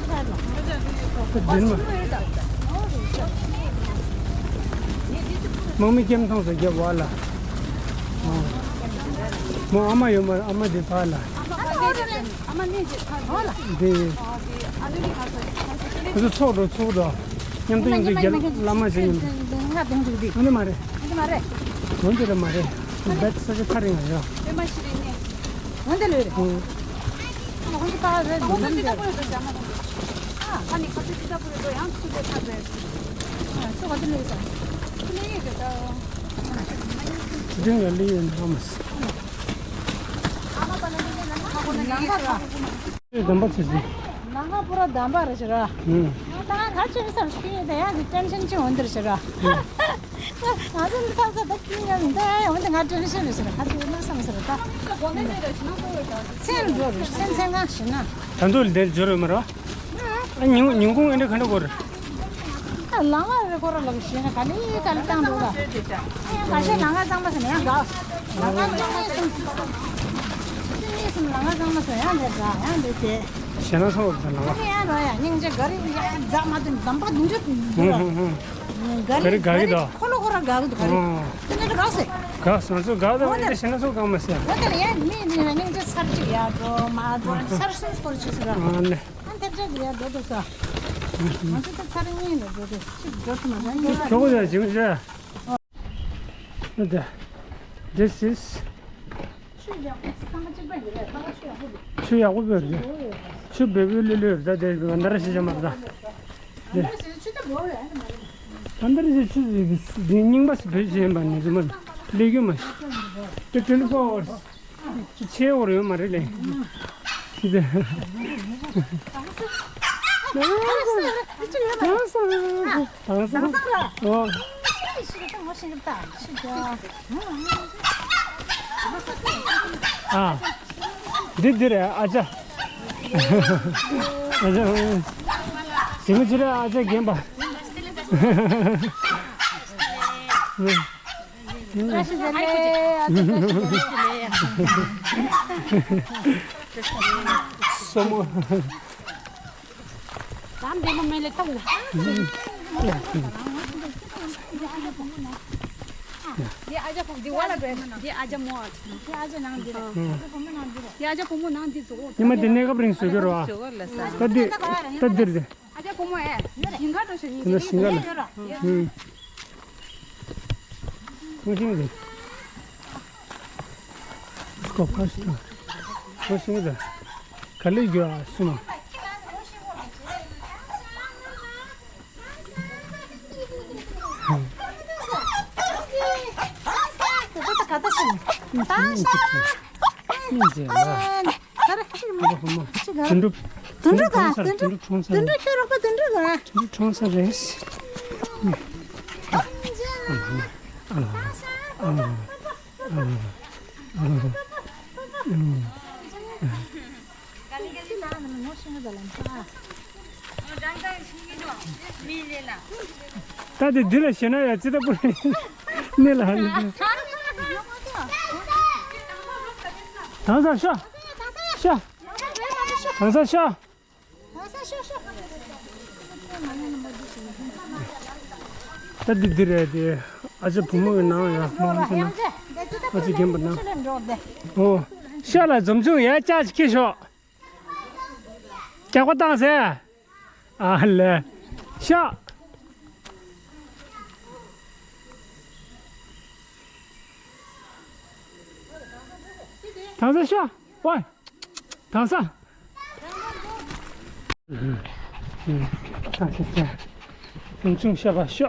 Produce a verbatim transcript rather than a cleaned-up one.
དེ་མ། དམག་མི་སྐྱེམ་ཐང་དུ་རྒྱབ་བ་ལ། མོ་ཨ་མ་ཡོད་མ་རེད། ཨ་མ་དེ་ཕ་ལ། དེ། ཁོ་ཚོ་ཚོགས་འགྲོ་ཚོགས་འགྲོ། མཉམ་དུ་མཉམ་དུ་རྒྱབ་བླ་མ་ཞིག་མཉམ་དུ། ང་དེང་འཇུག་དེ། འོན་ཏེ་མ་རེད། འདི་མ་རེད། འོན་ཏེ་རེད་མ་རེད། བེད་ས་ཆ་ཐག་རིང་ང་ཡོད། འོན་ཏེ་ལོས་རེད། ཨང་། ཨ་མ་ཁོང་ཚོ་ཕར་རེད། ཁོང་ཚོ་ཅི་ལྟ་བུ་རེད་འདུག་ཟེར་ན། ཨ་ནི་ཁོང་ཚོ་ཅི་ལྟ་བུ་རེད་འདུག་ཡང་ཚུར་ལས་ཕར་རེད། ཨ་ཚུར་ག་ཚོད་ལས་ཡོད་ས། ཚུར་ལས་ཡོད་རེད་ད། དེ་རིང་ལ་ལས་ཡོད་ན་ཨ་མ་ཟེར། ཨ་མ་པ་ལ་ལས་ཡོད་ན་ཁ་ཁོ་ན་ལས་ཡོད་ར། ཁྱོད་དམ་པ་ཆེ་ཟིན། ནང་ང་པུ་ར་དམ་པ་རེད་ཤི་ར། ཨུམ། ད་ང་ག་ཅི་བསམ་སྐྱེ་ཡོད་ད་ཡང་དེ་ཊེན་ཤན་ཅི་འོན་འདིར་ཤི་ར། ང་ཚོ་འདི་ཐམ་ས་ད་སྐྱེ་ཡོད་མི་འདུག་ཡང་འོན་ཏེ་ང་ཊེན་ཤན་རེད་ཤི་ར། ཁ་ཅི་ཡོད་ན་བསམ་ཤི་ར་ད། སེམས་འགྲོ་རེད། སེམས་སེམས་ང་ཤི་ན། ད་དུང་འདིར་འབྱོར་ཡོད་མ་རེད། ཉིན་ཉིན་གུང་ཨེ་འདྲ་ག་འདྲ་གོ་རེད། ལང་ལ་རེ་གོ་ར་ལ་ཞེ་ན་ག་ནི་ག་ལ་བཏང་འདུག་ལ། ཡང་ག་ཤེད་ལང་ལ་གཙང་མ་ཟེར་ན་ཡང་དགའ། ལང་ལ་གཙང་མ་ཟེར་ན་ཡང་དགའ་ཡང་དེ་དེ། ཞེ་ན་སོང་བ་ལང་ལ། ཡང་ར་ཡ་སྙིང་རྗེ་ག་རེ་ཡ་འཛག་མ་དུ་འདམ་པ་འདི་འདྲ་འདུག་ལ། ག་རེ་ག་གི་ད། ཁོ་ལོ་ཁོ་ར་དགའ་གི་འདུག་ག་རེ། ཨོ། དེ་འདྲ་དགའ་ཟེར། དགའ་སོང་ཚོ་དགའ་ད་འོ་དེ་ཞེ་ན་སོང་དགའ་མ་ཟེར། འོ་དེ་ལ་ཡ་མི་ནི་སྙིང་རྗེ་ཚར་གཅིག་ཡ་འགྲོ་མ་འགྲོ་ཚར་གསུམ་སྐོར་བྱེད་ཟེར་ར། ཨ་ལེ། ཨ་འདེབས་འདྲ་འདི་ཡ་འགྲོ་འདུག་ས། ང་ཚོ་ད་ཚར་གཉིས་ལ་འགྲོ་འདུག་ཅིག་འགྲོ་ཐུབ་མ་རེད། ཁྱོ་གོ་ཡ་ཇིང་ཇ། This is ཆུ་ཡག་པོ་བེར་རེད། ཆུ་བེ་བེ་ལེ་ལེ་རེད། ད་དེ་ག་འདར་ཞིག་ཅམ་མ་རེད། ད་འདར་ཞིག་ཆུ་འདི་རྙིང་པ་སི་བེ་ཞེན་པ་ནི་ཟུ་མ་ལེ་གུ་མ་ཤི། The twenty-four hours ཆེ་བོར་ཡོད་མ་རེད་ལེ། ཅི་དེ། དྭངས་སང་། དྭངས་སང་། ཨོ། ཨ། འདི་འདི་རེད་ཨ་ཅག་ཨ་ཅག་ཞི་མི་ཅི་རེད་ཨ་ཅག་རྒན་པ། བཀྲ་ཤིས་བདེ་ལེགས། སོ་མོ། ལམ་བདེ་མོ་མེད་ལེ་ཏང་ལ། འདི་ཨ་ཅག་ཕོ་འདི་བ་ལ་འགྲོ་འདི་ཨ་ཅག་མོ། འདི་ཨ་ཅག་ནང་འདི་རེད། འདི་ཨ་ཅག་བུ་མོ་ནང་འདི་བཟོ། ཉི་མ་འདི་གནས་སྐབས་རིང་བཟོ་རྒྱུ་རེད་བ། ད་འདི་ད་འདིར་འདི། ཨ་ཅག་བུ་མོ་ཨེ། ཞིང་ཁ་འགྲོ་ཞིང་ཡིན་ཞིང་ཁ་ལ། ཁུངས་ཤིང་རེད། སྐོབ་ཁ་ཤི་ཏང་། ཁུངས་ཤིང་རེད། ག་ལེ་རྒྱུ་ཨ་སུ་མ། སྙིང་རྗེ་ལ། དུད་འགྲོ། དུད་འགྲོ་ག་དུད་འགྲོ། དུད་འགྲོ་ཁྱོད་རོགས་པ་དུད་འགྲོ་ག་དུད་འགྲོ་ཁྲོང་ས་རེད། ད་དེ་འདི་ལ་ཞེ་ན་ཡ་ཅི་ལྟ་བུ་རེད། གནས་ལ་ཧ་ལས། དྭངས་ས་ཤོག་ཤོག་དྭངས་ས་ཤོག་ད་འདི་འདི་རེད་དེ། ཨ་ཅག་བུ་མོ་གི་ནང་ཡ་མང་ཆེ་ན། ཨ་ཅག་རྒན་པ་ནང་། ཨོ། ཤ་ལ་འཛོམས་ཆུང་ཡ་ལྕགས་ཅིག་ཁྱེར་ཤོག་རྒྱག་པ་བཏང་ཟེར། ཨ་ལེ། ཤ། དྭངས་ས་ཤ། ཝའི། དྭངས་ས། དྭངས་ས་ཤ། ཆུང་ཆུང་ཤ་བ་ཤ།